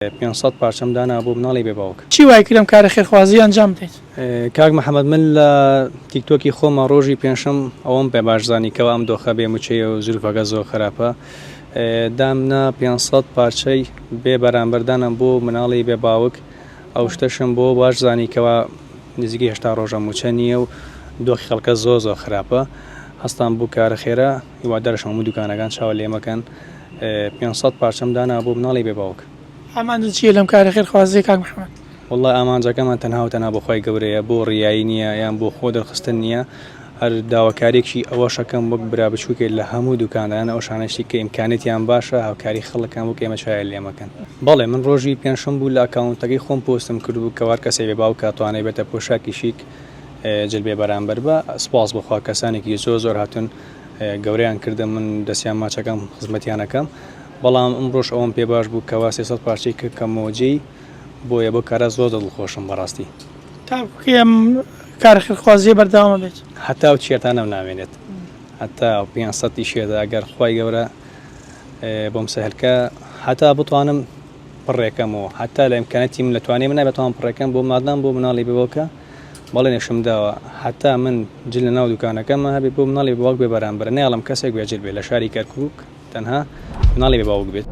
500 پارچەم دانا بۆ مناڵی بێ باوک. چی وای کرد ئەم کارە خێرخوازییە ئەنجام بدەیت؟ کاک محمد من لە تیک تۆکی خۆما ڕۆژی پێنجشەم ئەوەم پێ باش زانی کەوا ئەم دۆخە بێ موچەیە و زروفەکە زۆر خراپە دامنا 500 پارچەی بێ بەرامبەر دانام بۆ مناڵی بێ باوک ئەو شتەشم بۆ باش زانی کەوا نزیکەی 80 ڕۆژە موچە نییە و دۆخی خەڵکە زۆر زۆر خراپە هەستان بوو کارە خێرا هیوادارشم هەموو دوکانەکان چاوە لێمەکەن 500 پارچەم دانا بۆ مناڵی بێ باوک. ئامانجت چییە لەم کارە خێرخوازییە کاک محمد؟ وەڵا ئامانجەکەمان تەنها و تەنها بۆ خوای گەورەیە بۆ ڕیایی نییە یان بۆ خۆ دەرخستن نییە هەر داواکاریەکی ئەوەشەکەم وەک برا بچوکێ لە هەموو دوکاندان ئەوشانەشی کە ئیمکانیەتیان باشە هاوکاری خەڵکان وەک ئێمە چایان لێمەکەن. بەڵێ من ڕۆژی پێنجشەم بوو لە ئەکاونتەکەی خۆم پۆستم کردبوو کە هەر کەسێک بێ باوکە توانای بێتە پۆشاکی شیک جل بێ بەرامبەر بە سوپاس بۆ خوا کەسانێکی زۆر زۆر هاتوون گەورەیان کردم من دەستیان ماچەکەم خزمەتیان ئەکەم بەڵام ئمڕۆش ئەوەم پێ باش بوو کەوا 300 پارچەی کە کەمەوە جێی بۆیە بەو کارە زۆر دڵخۆشم بەڕاستی. تا کەی ئەم کارە خێرخوازییە بەردەوام ئەبێت؟ هەتا ئەو تیشێرتانەم نامێنێت هەتا ئەو 500 تیشێرتە ئەگەر خوای گەورە بۆم سەهل کە هەتا بتوانم پڕێکەمەوە هەتا لە ئیمکانەتی من لە توانای من نابێت توانم پڕێکەم بۆ مادام بۆ مناڵی ببەوکە بەڵێنیشم داوە هەتا من جل لە ناو دوکانەکەمە هەبێ بۆ مناڵی بێ باوک بێ بەرامبەر نایەڵم کەسێک بێ جل بێ لە شاری کەرکوک تەنها مناڵی بێ باوک بێت.